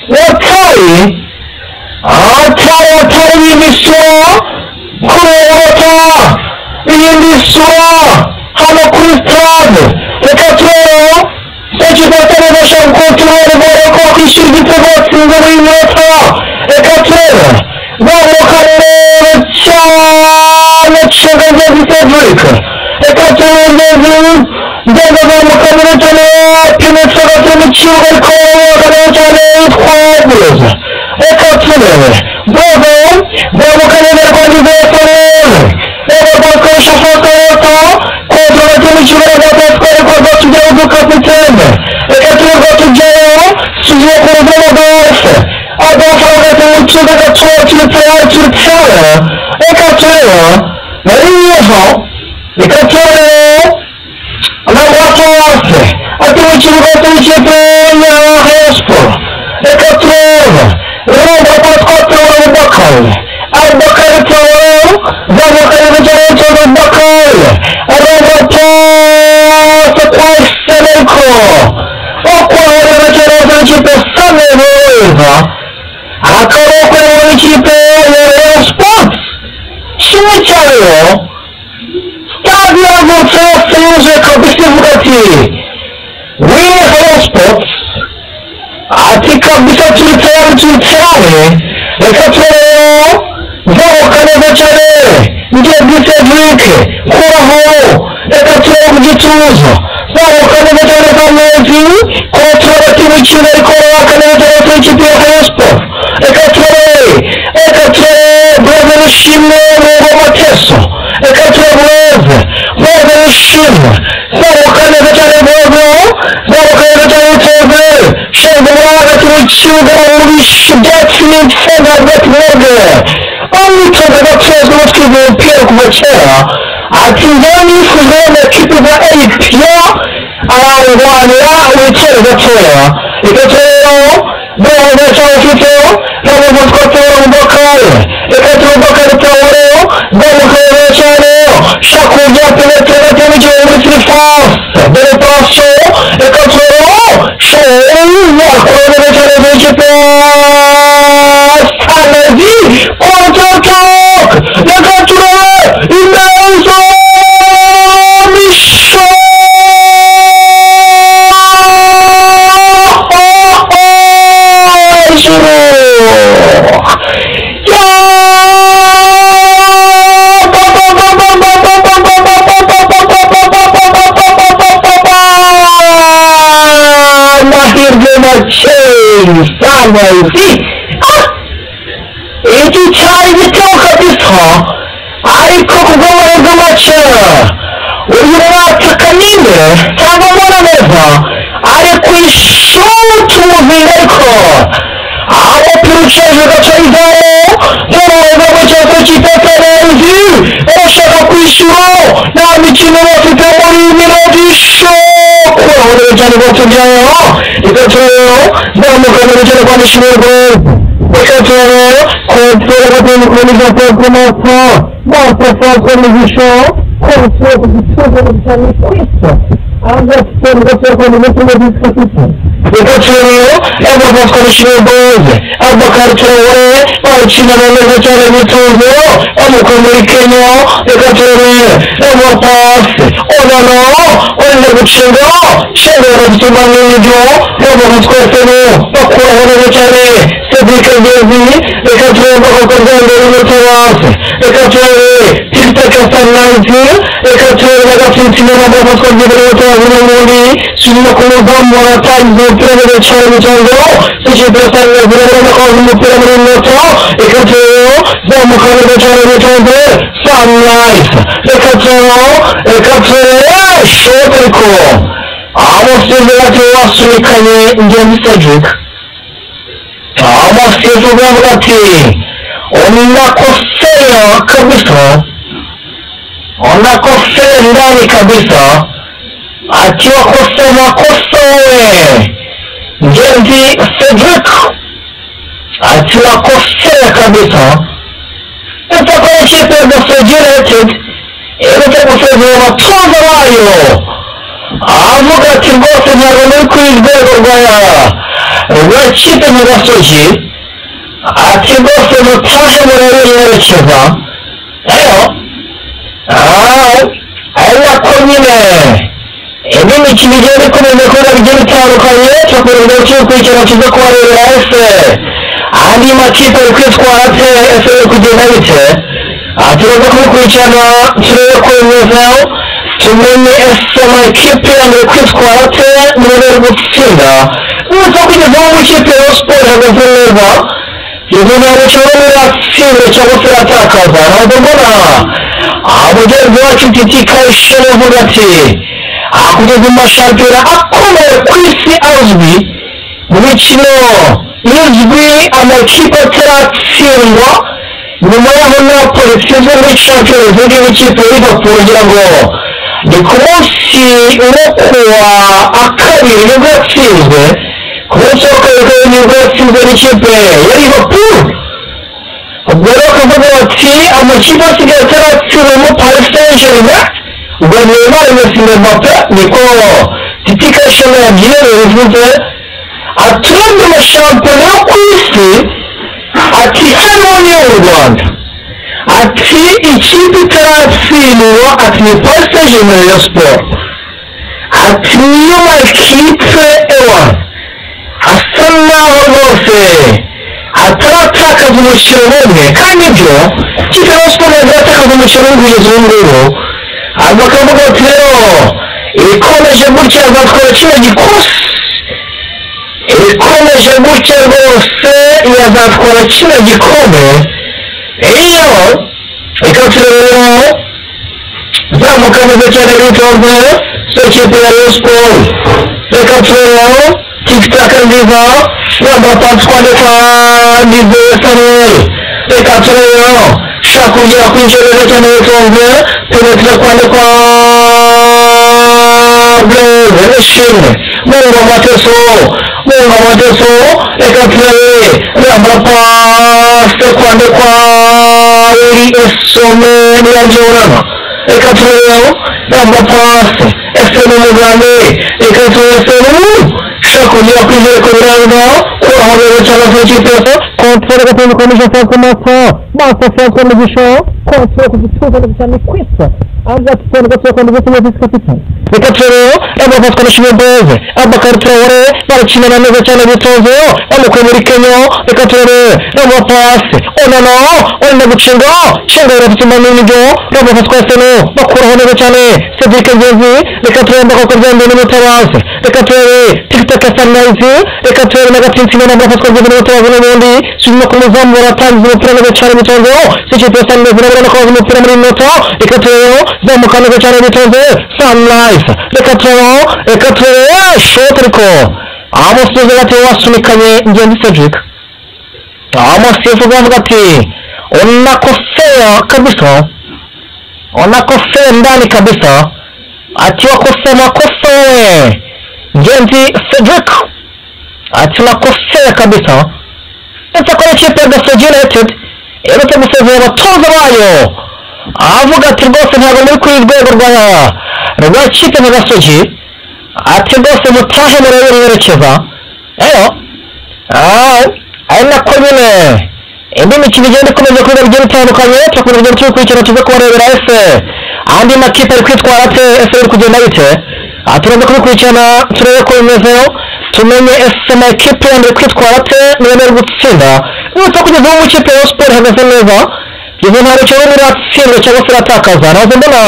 watari atari atari imisoro kurota iyindi sura hano kuri stade. Reka turebe ekipe bashaka gukontorora bora ko kwishyura igitego batsinze muri minota. Reka turebe zamuka neza cyane cenga Ngenzi Cedric. Reka turebe Ngenzi ngenda zamuka neza cyane pinetse gato mu kibuga ariko neza cyane yitwa. Reka turebe Bravo zamuka neza rwangiza Samuel reba bakoresha foto kontrola mu kibuga rwatwara ko rwatujyaho dukapitene. Reka turebe rwatujyaho suzuye ku rugamba rwose Adolfo hagati mu kibuga gatoya turutse. Reka turebe nariyeho. Reka turebe na wose ati mu kibuga cy'ikipe ya Rayon Sports. Reka turebe urumva ko twatora Abubakar Abubakar Traore zamuka neza cyane cyane Abubakar arumva pasi kwa Seneriko okuraho neza cyane ikipe Saneza akaboko n'ikipe ya Rayon Sports kimwe cyayo. Stade yagutse yose yuzuye kabisa ivuga ati we Rayon Sports ati kabisa turi tayari turi tayari. Reka turebe zamuka neza cyane Ngenzi Cedric kuraho. Reka turebe ku gituza zamuka neza cyane Kamezi kontrola ati mu kibuga ariko raka neza cyane ikipe ya Rayon Sports. Reka turebe reka turebe Breve Nishimwe Mugo Mateso. Reka turebe Breve Breve Nishimwe zamuka neza cyane Breve zamuka neza cyane Tove shinga muri hagati mu kibuga muri byatsi n'insenga hagati mwebwe amwitoza gatozwa no twiga umupira kuva kera ati njyewe nifuje amakipe za APR arangwanira witore gatoya. Reka turebe Bravo cyane ufite Bravo twatora Abubakar. Reka turebe Abubakar Traore zamuka neza cyane shaka uburyo penetre hagati mu kibuga muri surface dore paso. Reka turebe show akora neza cyane ikipe Sanezi contre attaque. Reka turebe imbere Misho amahirwe make Sanezi iki cyari igitego kabisa ariko kubw'amahirwe make uyu mwataka nyine cyangwa mbona neza ari ku ishoti umuzinga ariko umupira uceje ugaca izamu n'uruhande cyose cy'ikipe Sanezi barashaka kwishyura nta mikino bafite muri minota kuraho neza cyane rwatubyayeho. Reka turebe zamuka neza cyane kwa Nishimwe Reka turebe kontrola gato mu Marta Franco Migisho kontrola ku gituza cyane kwisa agatsinda gato mu minota. Reka turebe Abubakar Nishimwe Abubakar Traore bakina neza cyane imyitozo amuka muri Kenya. Reka turebe pasi Onana urimo gucenga cenga barasoma n'ibyo Abubakar twese bakuraho neza cyane Cedric Ngenzi. Reka turebe bakora mbere y'umutabazi. Reka turebe Tic-tac Sanezi. Reka turebe bagatsinda n'abafashwa mbere y'umutabazi n'ubundi suzuma ku muzamu waratangiza umupira neza cyane mu cyangwa ikipe Sanezi urabona ko umupira muri moto. Reka turebe zamuka neza cyane mu cyangwa Sunrise. Reka turebe reka turebe shot ariko abasifuzi bati basunikanye Ngenzi Cedric. Abasifuzi bavuga ati unakosea kabisa, unakosea ndani kabisa, ati wakosea makosa wewe Ngenzi Cedric, ati wakosea kabisa. Itakora ikipe ya Gasogi United iherutse gusezera abatoza bayo avuga ati rwose ntabwo muri kuri rwego rwa rw'ikipe nka Gasogi, ati rwose mutahe murebe yerekeza rero ari nako nyine indi mikino igenda ikomeza kuba bigiye bitandukanye. Turakomeza gukurikirana tuze kubarebera ese andi makipe ari kwitwara ate, ese biri kugenda bite. Turaza kubikurikirana turebe ko bimeze, tumenye ese amakipe yandi ari kwitwara ate niba ari gutsinda. Nubwo kugeza ubu ikipe ya Sport ihagaze neza, izo ntabwo kibona iratsinda cyangwa se iratakaza. Ntabwo mbona mugenzi wacu Titi Kayishema avuga ati kugeza mu mashampiyona akomeye ku isi azwi mu mikino izwi amakipe ataratsindwa, nyuma y'aho Napoli itsinzwe muri Champions League n'ikipe ya Liverpool, ngira ngo ni ku munsi wo kuwa kabiri nibwo yatsinzwe, ku munsi wa kabiri nibwo yatsinzwe n'ikipe ya Liverpool. Ubwo rero bakavuga bati amakipe asigaye ataratsindwamo Paris Saint-Germain, ubwo Neymar, Messi na Mbappe, niko Titi Kayishema yabyereye bivuze. Aturebye amashampiyona yo ku isi, ati harimo n'iyo mu Rwanda, ati ikipe itaratsindwa ati ni Paris Saint-Germain ya Sport, ati niyo makipe ewa asa naho rwose ataratakaza umukino n'umwe. Kandi ibyo ikipe ya Sport ntabwo iratakaza umukino n'umwe kugeza ubu ngubu. Bakavuga bati rero ikomeje gutya azatwara kino gikosi, ikomeje gutya rwose yazatwara kino gikombe. Iyo reka turebe zamuka neza cyane bitonze ikipe ya Rayon Sport. Reka turebe tikitaka nziza yamba pasi kwandika Nizeye Samuel. Reka turebe shaka kongera kwinjira neza cyane bitonze, penetra kwandikwa Blaise Ishimwe Mungu Mateso, Mungu Mateso. Reka turebe yamba pasi kwandikwa Eri Esome Niyanjorana. Reka turebe yamba pasi Esene Mugambe. Reka turebe Esene shaka kongera kwinjira ku biranga kuraho neza cyane ku ikipe Kontrole gatonde kwa Mugisha François Masa, Masa François Mugisha, kontrole ku gituza neza cyane kwisa aza tupone gato kwa Mugisha Visi kapitani. Reka turebe yamba pasi kwa Nishimwe Blaise, Abakari Traore barakinana neza cyane bitonze bamukuye muri Kenya. Reka turebe yamba pasi Onana Onana gucenga cenga irafite manini byo yamba pasi kwa Seno bakuraho neza cyane Cedric Ngenzi. Reka turebe mbaka byambe n'umutabazi. Reka turebe tikitaka Sunrise. Reka turebe n'agatsinsi namba pasi kwa Ngenzi n'umutabazi n'ubundi suzuma ku muzamu baratangiza umupira neza cyane bitonze ikipe ya Sunrise nabona ko bazi umupira muri minota. Reka turebe zamuka neza cyane bitonze Sunrise. Reka turebe, reka turebe shot ariko amusifuzi ati wasunikanye Ngenzi Cedric. Amusifuzi avuga ati unakosea kabisa, unakosea ndani kabisa, ati wakosea makosa wewe Ngenzi Cedric, ati unakosea kabisa. Ndetse ko ikipe ya Gasogi United iherutse gusezera abatoza bayo, avuga ati rwose ntabwo muri kuri rwego rwa kipe nka Gasogi, ati rwose mutahe murebe yerekeza. Rero ari nako nyine indi mikino igenda ikomeza kuba bigiye bitandukanye. Turakomeza kugenda tubikurikirana tuze kubarebera ese andi makipe ari kwitwara ate, ese biri kugenda bite. Turaza kubikurikirana turebe ko bimeze, tumenye ese amakipe yandi ari kwitwara ate niba ari gutsinda. Nubwo kugeza ubu ikipe ya Sport ihagaze neza, izo ntabwo kibona iratsinda cyangwa se iratakaza. Ntabwo mbona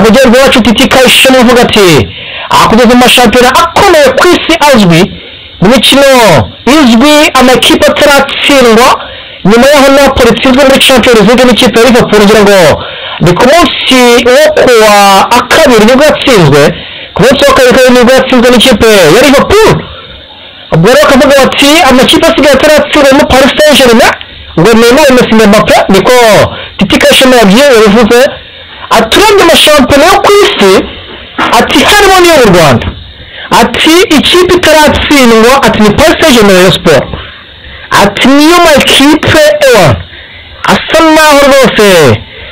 mugenzi wacu Titi Kayishema avuga ati kugeza mu mashampiyona akomeye ku isi azwi mu mikino izwi amakipe ataratsindwa, nyuma y'aho Napoli itsinzwe muri Champions League n'ikipe ya Liverpool, ngira ngo ni ku munsi wo kuwa kabiri nibwo yatsinzwe, ku munsi wa kabiri nibwo yatsinzwe n'ikipe ya Liverpool. Ubwo rero bakavuga bati amakipe asigaye ataratsindwamo Paris Saint-Germain, ubwo Neymar, Messi na Mbappe, niko Titi Kayishema yabyiye bivuze. Aturebye amashampiyona yo ku isi, ati harimo n'iyo mu Rwanda, ati ikipe itaratsindwa ati ni Paris Saint-Germain ya Sport, ati niyo makipe ewa asa naho rwose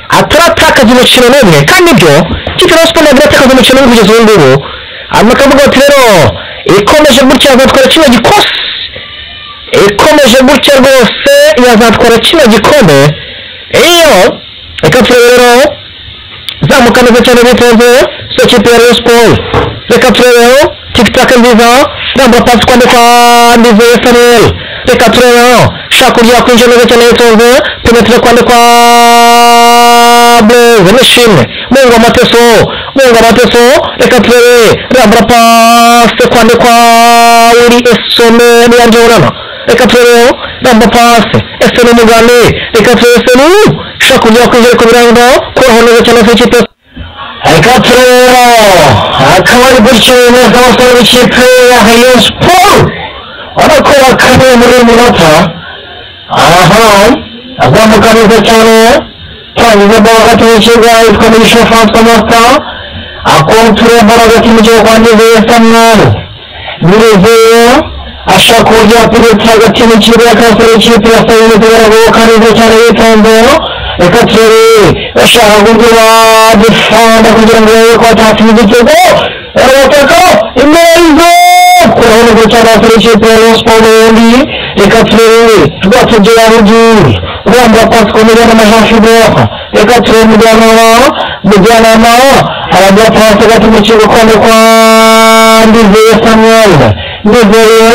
ataratakaza umukino n'umwe. Kandi ibyo ikipe ya Sport ntabwo iratakaza umukino n'umwe kugeza ubu ngubu. Bakavuga bati rero ikomeje gutya azatwara kino gikosi, Ikomeje gutya rwose yazatwara kino gikombe. Iyo reka turebe rero, zamuka neza cyane bitonze ikipe ya Rayon Sport. Reka turebeho tiktak nziza, rambura pasi kwande kwa Ndizeye Samuel. Reka turebeho shaka uburyo yakwinjira neza cyane yitonze, penetre kwande kwa Blaise Nishimwe, Mungu Amateso, Mungu Amateso. Reka turebe rambura pasi kwande kwa Willy Esome Niyanjorana. Reka turebeho rambura pasi Esenu Mugande. Reka turebe Esenu shaka uburyo yakwinjira ku birango, kuraho neza cyane se ikipe. Reka turebe akaba ari gutyo neza abasore b'ikipe ya Rayon Sport, ubona ko bakaniye muri iyi minota. Aha azamuka neza cyane, tangiza balo hagati mu kibuga yitwa Mugisha Francois Martin, akontorora balo hagati mu kibuga kwa Ndizeye Samuel. Ndizeye ashaka uburyo yapenetra hagati mu kibuga akasore ikipe ya Sayine, baragoboka neza cyane yitonze. Reka turebe bashaka uburyo badefanda kugira ngo barebe ko batatsinda igitego. Barataka imbere y'izo, kuraho neza cyane abasore ikipe ya Rayon Sport n'ubundi. Reka turebe Rwatubyaye Abdul, rambura pasi ku Mujyanama Jean Philbert. Reka turebe Mujyanama, Mujyanama arambura pasi hagati mu kibuga kwande kwa Ndizeye Samuel. Ndizeye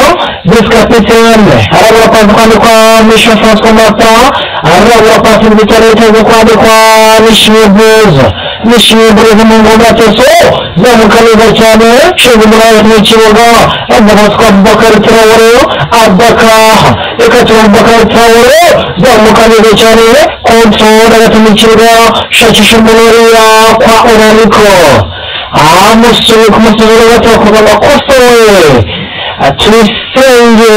vice capitaine arabura pasi kwande kwa Michel Francois Martin, arabura pasi nziza cyane yiteze kwande kwa Nishimwe Blaise. Nishimwe Blaise mu ngoma Teso, zamuka neza cyane, nshinga umunani mu kibuga, rambura pasi kwa Abubakar Traore, Abubakar. Reka turebe Abubakar Traore, zamuka neza cyane, control hagati mu kibuga, shakisha umunoriya kwa Onaniko, amusunika umusifuzi gato akoze amakosa we. Tuyisenge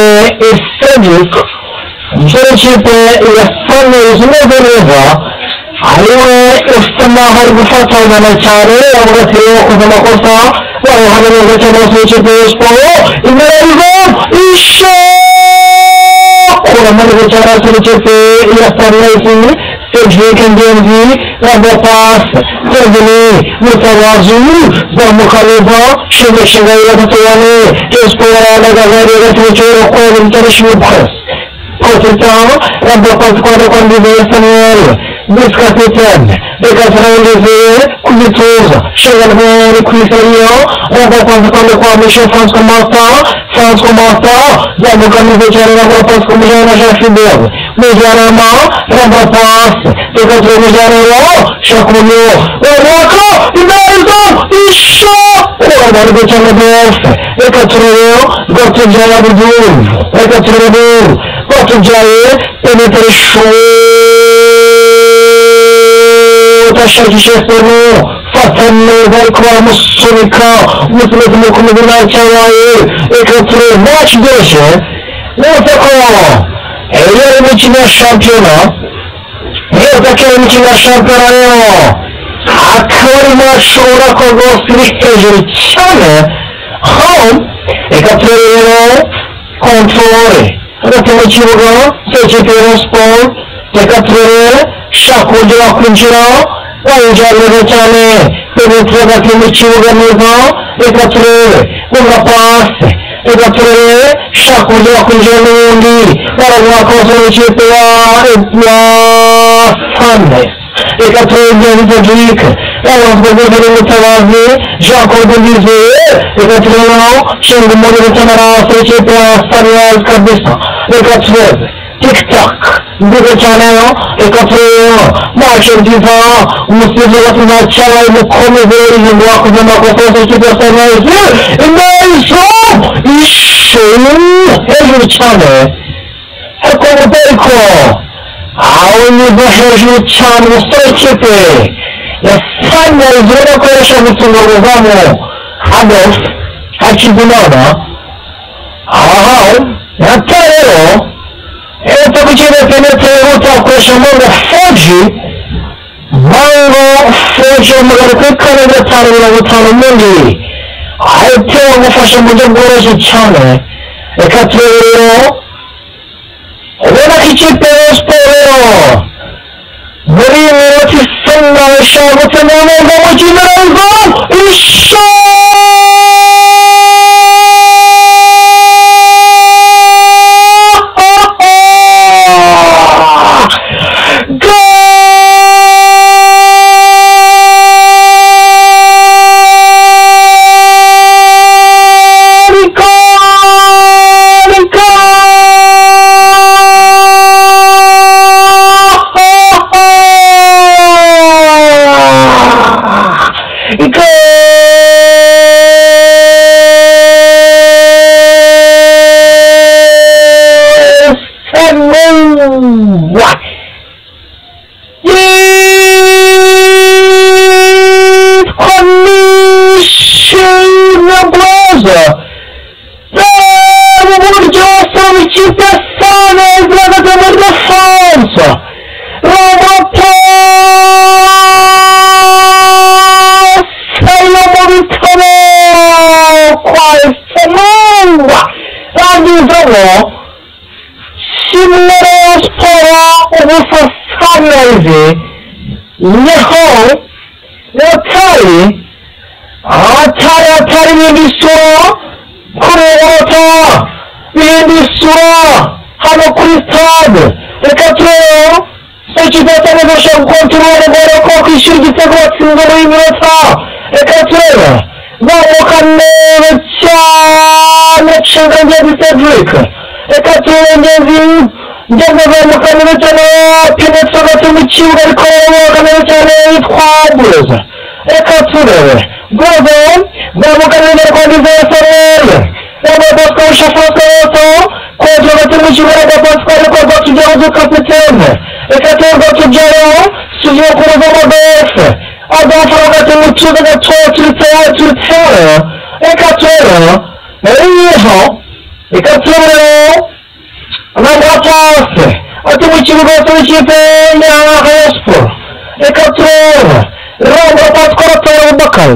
Cedric, umusore w'ikipe ya Sunrise umeze neza, ariwe usa naho ari gufatanya cyane, avuga ati rero wakoze amakosa, baruhanye neza cyane abasore b'ikipe ya Sport. Imbere y'izamu isha kuramo neza cyane abasore b'ikipe ya Sunrise. Cedric Ngenzi rambura pasi Bienvenu Mutabazi, zamuka neza, shinga shinga gatatu wane, Rayon Sport arahagaze hagati mu kibuga kwa Bitare Shimwe Press Protecteur, rambura pasi kwande kwa Ndizeye Samuel, vice capitaine. Reka turebe Ndizeye ku gituza, shinga ntwari ku isariyo, rambura pasi kwande kwa Michel Francois Martin, Francois Martin zamuka neza cyane, rambura pasi ku Mujyanama Jean Philbert. Mujyanama rambura pasi, reka turebe Mujyanama shaka uburyo runaka imbere y'izamu isha kuramba neza cyane BF. Reka turebe Rwatubyaye Abdul, reka turebe Abdul Rwatubyaye, penetre shot, ashakisha Seno, fata neza ariko baramusunika, umusifuzi mukomeze ntacyabaye. Reka turebe match iryoshye, neza ko iyo ari imikino ya shampiyona, neza ko ari imikino ya shampiyona rero akaba ari match ubona ko rwose iri hejuru cyane. Reka turebe rero controle hagati mu kibuga ikipe ya Rayon Sport. Reka turebe shaka uburyo bakwinjira, bayinjira neza cyane, penetre hagati mu kibuga neza. Reka turebe gumva pasi, reka turebe shaka uburyo bakwinjira n'ubundi, baravuga ko basore ikipe ya Sunrise. Reka turebe Ngenzi Cedric, yaranzwe rwose n'Umutabazi Jean Claude Ndizeye. Reka turebe shinga umuriro cy'amaraso ikipe ya Sunrise kabisa. Reka turebe tiktak nziza cyane yo, reka turebe match nziza, umusifuzi gato ntacyabaye, mukomeze ingingo wakoze amakosa yose ikipe ya Sunrise. Imbere y'izamu ishu hejuru cyane, ariko ariko awunyuze hejuru cyane umusore w'ikipe ya Sunrise, ubona ko yarashaka gutunga uruzamu Adolf Hakizimana. Aha yateye rero epfo ku kibuga penetre utakoresha Mango Foji, Mango Foji umugabo kuri kane gatanu 50 ubundi ahita agufasha mu buryo bworoshye cyane. Reka turebe rero, ubona ko ikipe ya Sport rero muri iyi minota isa naho ishagutse mu neza mu kinyarwanda isha Gitego yitwa Nishimwe Blaise. Reba uburyo basaba ikipe ya Sunrise ihagaze muri defense. Robopasi yo mu bitabo kwa Esenungwa rangizamo kimwe Rayon Sports ubusa Sunrise. Yeho atari atari atari ibindi sura kuri umunota, ibindi sura hano kuri stade. Reka turebe ikipe ya Sunrise bashaka gukontorora umugore ko kwishyura igitego batsinze muri iyi minota. Reka turebe zamuka neza cyane cenga Ngenzi Cedric. Reka turebe Ngenzi ngeze zamuka neza cyane penetro hagati mu kibuga ariko zamuka neza cyane yitwa Blaise. Reka turebe Blaise zamuka neza rwangiza Samuel yambaye Pascal Shafasato kontra hagati mu kibuga ariko Pascal ariko Rwatubyaye kapitene. Reka turebe Rwatubyaye suzuye ku rugamba rwose adolphe hagati mu kibuga gatoya turi tayari. Reka turebe yeho reka turebe ntabwo pasi ati mu kibuga cy'ikipe ya Rayon Sports. Reka turebe Ramba Pascal Traoré Abubakar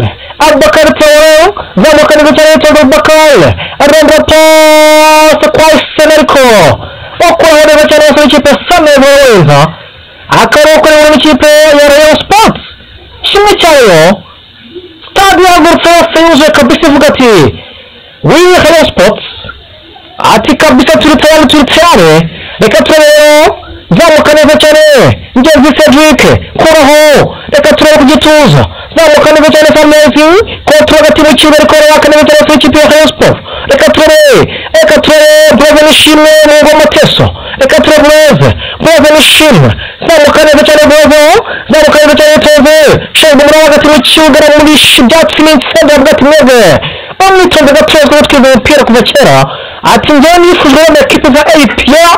Abubakar Traoré zamuka neza cyane Traoré Abubakar aramba pasi kwa Arsenal ariko ukuraho neza cyane abasore b'ikipe ya Sunrise baraweza akaruhuko rero n'ikipe ya Rayon Sports kimwe cyayo. Stade yahagurutse yose yuzuye kabisa ivuga ati we Rayon Sports ati kabisa turi tayari turi tayari. Reka turebe zamuka neza cyane Ngenzi Cedric kuraho. Reka turebe ku gituza zamuka neza cyane Sunrise kontra hagati mu kibuga ariko reka neza cyane ikipe ya Rayon Sports. Reka turebe Blaise Nishimwe mu Mateso. Reka turebe Blaise Nishimwe zamuka neza cyane Blaise zamuka neza cyane Tove shenga umuraba hagati mu kibuga muri ibyatsi n'insenda hagati mweze bamwitonze gatoya kuko twize umupira kuva kera. Ati njyewe nifujwe n'amakipe za APR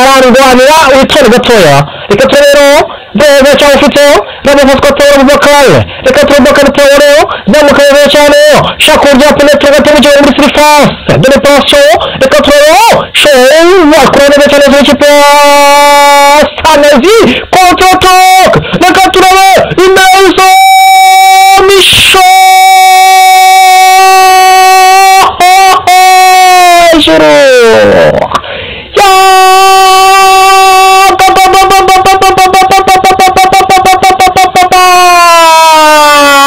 arandwanira witonde gatoya. Reka turebe rero Blaise cyangwa ufite Ramaphosco Traoré Abubakar. Reka turebe Abubakar Traoré zamuka neza cyane shaka uburyo penetre hagati mu kibuga muri surface de réparation. Reka turebe show akora neza cyane z'ikipe ya Sunrise contre attaque. Reka turebe imbere y'izo Misho hejuru ya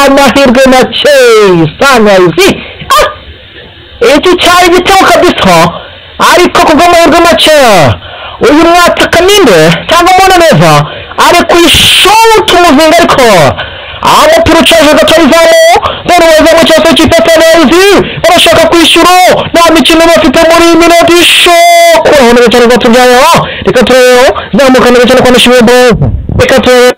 amahirwe make Sunrise. Iki cyari igitego kabisa ariko kubw'amahirwe make uyu mwataka ninde cyangwa mbona neza ari ku ishoti umuzinga ariko umupira ucaje gato izamu none wazamu cyose ikipe ya Sunrise barashaka kwishyura nta mikino bafite muri iyi minota ishokuraho neza cyane Rwatubyaye. Reka turebe zamuka neza cyane kwa Nishimwe Blaise. Reka turebe